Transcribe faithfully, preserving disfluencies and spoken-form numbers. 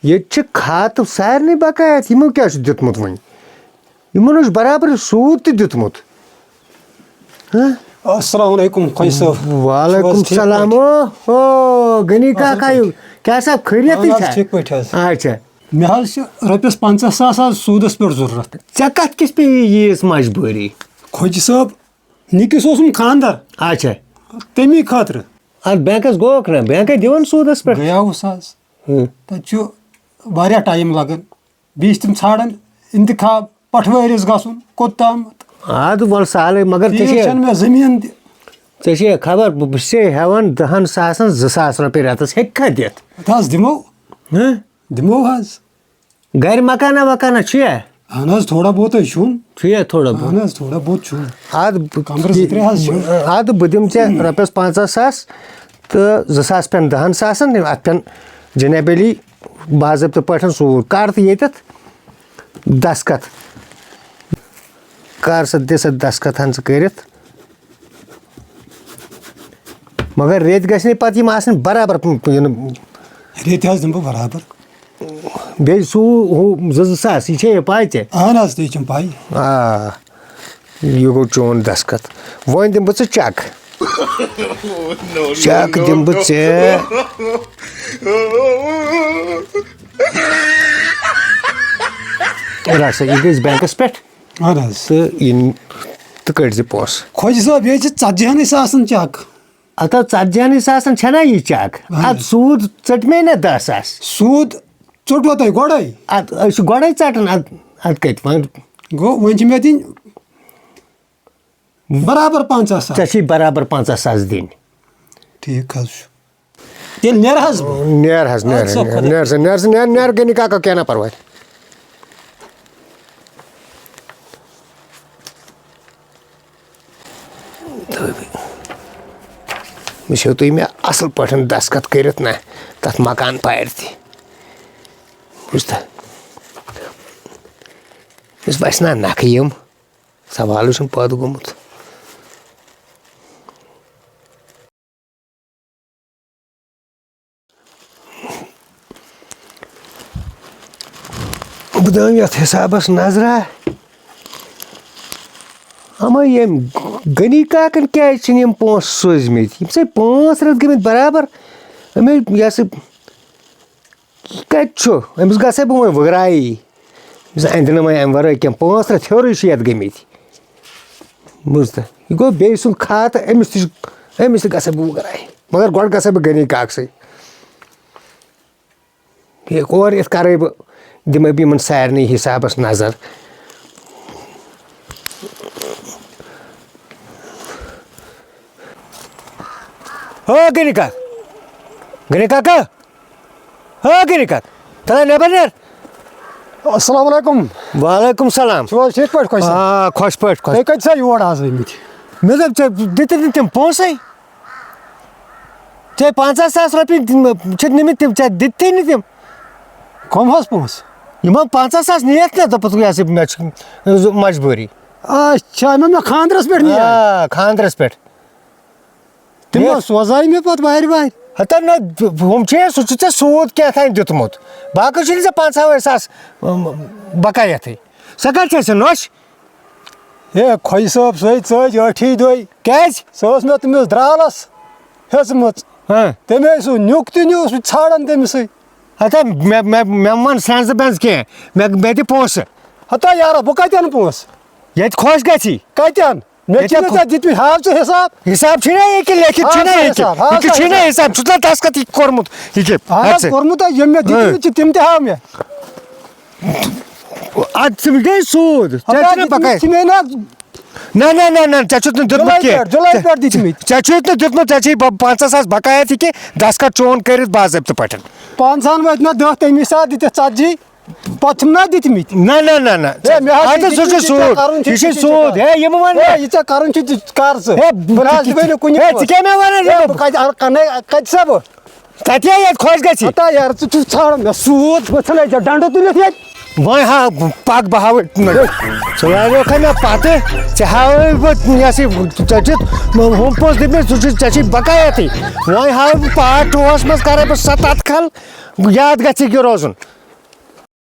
ییٚتہِ چھِ کھاتہٕ سارنٕے بقایت، یِمو کیٛاہ چھُ دیُتمُت وۄنۍ؟ یِمن اوس برابر سوٗد تہِ دیُتمُت۔ ہاں؟ السلام علیکم، خۄجہِ صٲب۔ وعلیکم السلام۔ او، او، غنی کاکا، کیٛاہ سا خٲریتٕے اہن حظ، چھا؟ ٹھیٖک پٲٹھۍ حظ۔ اچھا۔ مےٚ حظ چھِ رۄپیَس پنٛژاہ ساس حظ سوٗدَس پٮ۪ٹھ ضروٗرت۔ ژےٚ کَتھ کِژھ پیٚیہِ ییٖژ مجبوٗری؟ خۄجہِ صٲب، نِکِس اوسُم خانٛدر۔ اچھا۔ تَمی خٲطرٕ۔ اَتھ بینکَس گوٚوکھ نہ، بینکَے دِوان سوٗدَس پٮ۪ٹھ۔ گٔیاوُس حظ۔ ہُم۔ تَتہِ چھُ واریاہ ٹایم لَگان۔ بیٚیہِ چھِ تِم ژھانٛڈان اِنتِخاب پٹھوٲرِس گژھُن، کوٚت تامَتھ۔ اَدٕ وَلہٕ سہلٕے، مگر ژےٚ ژےٚ چھے، چھَنہٕ مےٚ زٔمیٖن تہِ۔ ژےٚ چھے خبر، بہٕ، بہٕ چھُسے ہٮ۪وان دَہَن ساسَن زٕ ساس رۄپیہِ رٮ۪تَس، ہیٚککھا دِتھ؟ اَدٕ حظ دِمو۔ ہہ؟ دِمو حظ۔ گَرِ مکانہ وکانہ چھُیا؟ اَہَن حظ، تھوڑا بہت حظ چھُم۔ چھُیا تھوڑا بہت؟ اَہَن حظ، تھوڑا بہت چھُم۔ اَدٕ بہٕ، کَمرٕ زٕ ترٛےٚ حظ چھِم۔ اَدٕ بہٕ دِمہٕ ژےٚ رۄپیَس پنٛژاہ ساس تہٕ زٕ ساس پٮ۪ن دَہَن ساسَن، اَتھ پٮ۪ن جناب علی باضٲبطہٕ پٲٹھۍ سوٗد۔ کر تہٕ ییٚتٮ۪تھ دستخط۔ کر سا، دِ سا دستخط ہن ژٕ کٔرِتھ۔ مگر ریٚتۍ گژھِ نہٕ پتہٕ یِم آسٕنۍ برابر، یِم، یِم۔ ریٚتۍ حظ دِمہٕ بہٕ برابر۔ بیٚیہِ سُہ ہُہ زٕ، زٕ ساس، یہِ چھےٚ یہِ پاے ژےٚ؟ اہن حظ، تی چھم پاے۔ آ۔ یہِ گوٚو چون دستخط۔ وۄنۍ دِمہٕ بہٕ ژٕ چک۔ چک دِمہٕ بہٕ ژےٚ۔ رَٹ سا، یہِ گژھِ بینکَس پٮ۪ٹھ۔ اَہَن حظ۔ تہٕ یہِ، تہٕ کٔڑۍ زِ پونٛسہٕ۔ خۄجہِ صٲب، یہِ چھِ ژتجی ہَنٕے ساسَن چک۔ اَتھ حظ ژتجی ہَنٕے ساسَن چھَنا یہِ چک؟ اَہَن حظ۔ اَتھ سوٗد ژٔٹۍ مے نہ دَہ ساس۔ سوٗد ژوٚٹوا تۄہہِ گۄڈَے؟ اَتھ، أسۍ چھِ گۄڈَے ژَٹان، اَتھ، اَتھ کَتہِ وۄنۍ؟ گوٚو، وۄنۍ چھِ مےٚ دِنۍ برابر پنٛژاہ ساس۔ ژےٚ چھِی برابر پنٛژاہ ساس دِنۍ۔ ٹھیٖک حظ چھُ۔ تیٚلہِ نیرٕ حظ بہٕ؟ نیر حظ، نیر، اَدٕ سا، نیر، خۄدا نیر سا، نیر سا، نیر، نیر، غنی کاکا، کینٛہہ نہ پرواے۔ تہٕ وٕچھِو تُہۍ مےٚ اَصٕل پٲٹھۍ دستخط کٔرِتھ نہ تَتھ مکان پارِ تہِ۔ بوٗزتھا؟ أمِس وَسہِ نا نَکھٕ یِم؟ سوالٕے چھُنہٕ پٲدٕ گوٚمُت۔ بہٕ دِمہٕ یَتھ حِسابَس نظرا۔ اَما ییٚمۍ غنی کاکَن کیٛازِ چھِنہٕ یِم پونٛسہٕ سوٗزۍمٕتۍ؟ یِم چھِ پانٛژھ رٮ۪تھ گٔمٕتۍ برابر۔ أمۍ، یہِ ہسا، یہِ کَتہِ چھُ؟ أمِس گژھے بہٕ وۄنۍ وٕگرایی۔ أمِس اَندِ نہٕ وۄنۍ اَمہِ وَرٲے کینٛہہ۔ پانٛژھ رٮ۪تھ ہیوٚرُے چھُ یَتھ گٔمٕتۍ۔ بوٗزتھا؟ یہِ گوٚو بیٚیہِ سُنٛد کھاتہٕ، أمِس تہِ چھُ، أمِس تہِ گژھے بہٕ وٕگرایی۔ مگر گۄڈٕ گژھے بہٕ غنی کاکسٕے۔ یہِ اورٕ یِتھ کَرَے بہٕ، دِمَے بہٕ یِمَن سارنٕے حِسابَس نظر۔ ہو غنی کاک، غنی کاکا، ہو غنی کاک، تَلہٕ نٮ۪بَر نیر۔ السلام علیکم۔ وعلیکم السلام۔ چھِو حظ ٹھیٖک پٲٹھۍ، خۄش صٲب؟ آ، خۄش پٲٹھۍ، خۄش۔ تُہۍ کَتہِ چھِو یور آز آمٕتۍ؟ مےٚ دوٚپ، ژےٚ دِتِتھ نہٕ تِم پونٛسَے؟ ژےٚ پنٛژاہ ساس رۄپیہِ چھِکھ نِمٕتۍ تِم، ژےٚ دِتتھٕے نہٕ تِم۔ کَم حظ پونٛسہٕ؟ یِمو پنٛژاہ ساس نِیَتھ نہ، دوٚپُکھ، یہِ ہسا مےٚ چھِ مجبوٗری۔ اچھا، یِمو مےٚ خانٛدرَس پٮ۪ٹھ نِیَتھ؟ آ، خانٛدرَس پٮ۪ٹھ۔ تِم یَتھ ما سوزایہِ مےٚ پَتہٕ وارِ وارِ؟ ہتا نہ، ہُم چھِ، سُہ چھُ ژےٚ سوٗد کیٛاہ تام دیُتمُت۔ باقٕے چھُنہٕ ژےٚ پنٛژاہ ساس، اَم، بقایتھٕے۔ سۄ کَتہِ چھےٚ ژےٚ نۄش؟ ہے، خۄجہِ صٲب، سۄے ژٔج ٲٹھی دۄہہِ۔ کیٛازِ؟ سۄ ٲس مےٚ تٔمِس درٛالَس ہیٚژمٕژ۔ ہاں۔ تٔمۍ ہے سُہ نیُک تہِ نیوٗ، سُہ ژھانٛڈان تٔمِسٕے۔ ہتا مےٚ، مےٚ، مےٚ وَن سرٛنٛز بنٛز کینٛہہ، مےٚ، مےٚ دِ پونٛسہٕ۔ ہتا یارا، بہٕ کَتہِ اَنہٕ پونٛسہٕ؟ ییٚتہِ خۄش گژھی۔ کَتہِ اَنہٕ؟ مےٚ ییٚتہِ چھِنہٕ خۄ-، ژےٚ دِتمٕتۍ، ہاو ژٕ حِساب۔ حِساب چھُے نا ییٚکیٛاہ لیکھِتھ، ہاو چھُے نا سا ییٚکیٛاہ۔ حِساب، ہاو ییٚکیٛاہ سا چھُے نا حِساب۔ حِساب، چھُتھ نا دستخط یہِ کوٚرمُت ییٚکیٛاہ؟ اَہَن اَتھ حظ، سۭتۍ۔ کوٚرمُت ہا، یِم مےٚ دِتمٕتۍ چھِ، تِم تہِ ہاو مےٚ۔ اَدٕ ژٕ گٔے سوٗد، ژےٚ ہتا چھُنہ دِتمٕتۍ پَکان۔ چھِ مےٚ نا نہ، نہ، نہ، نہ، ژےٚ چھُتھ نہٕ دیُتمُت جُلَے کینٛہہ۔ پٮ۪ٹھ، جُلَے پٮ۪ٹھ دِتمٕتۍ۔ ژےٚ چھُتھ نہٕ دیُتمُت، ژےٚ چھے ب-، پنٛژاہ ساس بقایت یہِ کہِ دستخط چون کٔرِتھ باضٲبطہٕ پٲٹھۍ۔ پانٛژہَن وٲتۍ مےٚ دَہ، تَمی ساتہٕ دِتِکھ ژتجی۔ پتہٕ چھِم نا دِتمٕتۍ۔ نہ، نہ، نہ، نہ۔ ہے، مےٚ حظ اَدٕ چھِ سُہ چھُ دِتمٕتۍ، ژےٚ سوٗد۔ کَرُن چھُ، یہِ چھُے ژےٚ چھُے سوٗد۔ کَرُن۔ ہے، یِم وَن ہے، مےٚ۔ یہِ ژےٚ کَرُن چھُ، تہِ کَر ژٕ۔ ہے، بہٕ نہ حظ دِمَے نہٕ کُنہِ ہے، پونٛسہٕ۔ ژٕ کیٛاہ مےٚ وَنان ہے، یِمو؟ بہٕ کَتہِ اَنہٕ، کَنَے، کَتہِ سا بہٕ؟ تَتہِ ہے ییٚتہِ خۄش گژھی۔ ہتا یارٕ، ژٕ چھُکھ ژھانٛڈان مےٚ سوٗد، بہٕ ژھٕنَے ژےٚ ڈَنٛڈٕ تُلِتھ ییٚتہِ۔ وۄنۍ ہا پَکھ، بہٕ ہاوٕ۔ ژٕ واریو کھا مےٚ پَتہٕ، ژےٚ ہاوٕ بہٕ یہِ ہسا یہِ ژٔٹِتھ۔ ہُم پونٛسہٕ دِتۍ مےٚ، ژٕ چھُ، ژےٚ چھُے بقایا تہِ۔ وۄنۍ ہاوٕ بہٕ پارٹ ٹوٗہَس منٛز، کَرَے بہٕ سَتَتھ کھَل۔ یاد گژھِ یہِ روزُن۔